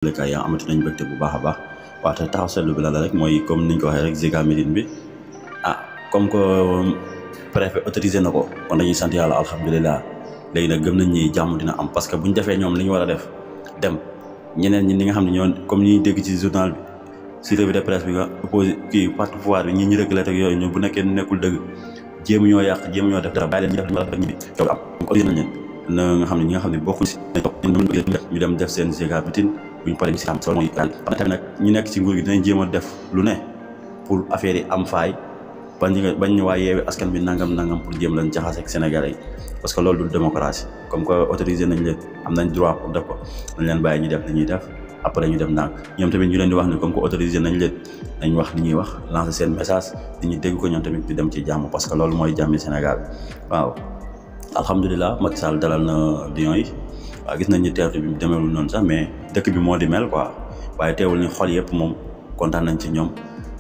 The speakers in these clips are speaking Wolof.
leka yaa amati nañ bëgte bu baax a baax waaw te taxaw seetlu bi la rek mooy comme niñ ko waxee rek Giga Médine bi comme que préfet autorisé na ko kon dañuy sant yàlla alhamdulilah léegi nag gëm nañ ni jàmm dina am parce que buñ defee ñoom li ñu war a def dem ñeneen ñi nga xam ne ñoo comme ñuy dégg ci journal bi si revue de presse bi nga opposé kii parti pouvoir bi ñi régulé ak yooyu ñoom bu nekkee nekkul dëgg jéemu ñoo yàq jéemu ñoo def dara bàyyi leen ñu def li ñu war a def ñibbi coow am donc autorisé nañ leen na nga xam ne ñi nga xam ne bokkuñ si ñu dem def seen Giga Médine buñ paree si xam mooy tamit nag ñu nekk ci nguur gi dinañ jéem a def lu ne pour affaire yi am faay bañ ñu waa Yewwi Askan bi nangam pour jéem leen jaxase ak Sénégalais yi parce que loolu du démocratie comme que autorisé nañ leen am nañ droit pour def ko nañ leen bàyyi ñu def li ñuy def après ñu dem ndànk ñoom tamit ñu leen di wax ne comme que autorisé nañ leen nañ wax li ñuy wax lancer seen message nit ñi dégg ko ñoom tamit ñu dem ci jàmm parce que loolu mooy jàmmi Sénégal waaw alhamdulilah Macky Sall dalal na Lions yi waaw gis nañ ni teertu bi demeewul noonu sax mais dëkk bi moo di mel quoi waaye teewul ni xol yëpp moom kontaan nañ ci ñoom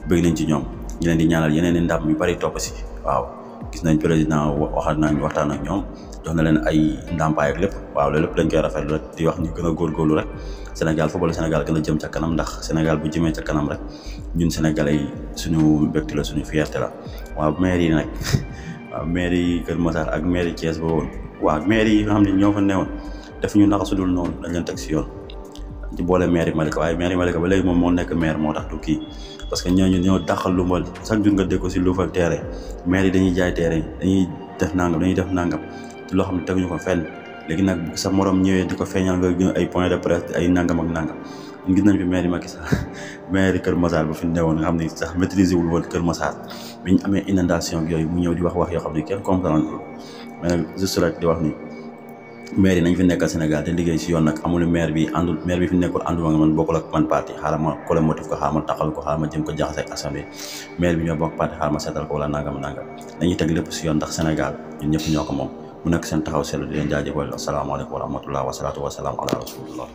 bëgg nañ ci ñoom ñu leen di ñaanal yeneen i ndam yu bari topp si waaw gis nañ président waxtaan ak ñoom jox na leen ay ndàmpaay ak lépp waaw loolu lépp dañ koy rafetlu rek di wax ñu gën a góorgóorlu rek Sénégal football Sénégal gën a jëm ca kanam ndax Sénégal bu jëmee ca kanam rek ñun Sénégalais yi suñu mbégte la suñu fierté la waaw maire yi nag waaw maire yi Kër Massar ak maire yi Thiès ba woon waaw maire yi nga xam ne ñoo fa newoon def ñu naka sudul noonu dañ leen teg si yoon ci boole maire yi Malika waaye maire yi Malika ba léegi moom moo nekk maire moo tax du kii parce que ñooñu ñoo dàqal lumbal chaque jour nga dégg ko si luufal terrain maire yi dañuy jaay terrain dañuy def nangam te loo xam ne teguñu ko fenn léegi nag sa morom ñëwee di ko feeñal nga gën ay point de presse ay nangam ak nangam ñun gis nañ fi maire yi Macky Sall maire yi Kër Massar ba fi newoon nga xam ne sax maîtriser wul woon Kër Massar bi ñu amee inondation ak yooyu mu ñëw di wax yoo xam ne kenn comprendre mais nag juste rek di wax ni maire yi nañ fi nekkal Sénégal te liggéey si yoon nag amul maire bi fi nekkul àndul nga man bokkul ak man parti xaaral ma kole motif ko xaaral ma taxal ko xaaral ma jëm ko jaxase ak assemblée maire bi ñoo bokk parti xaaral ma seetal ko wala nangam dañuy teg lépp si yoon ndax Sénégal ñun ñëpp ñoo ko moom mu nekk seen taxaw seetlu di leen jaajëfal asalaamaaleykum wa rahmatullah wasalaatu wasalaam ala rasulillah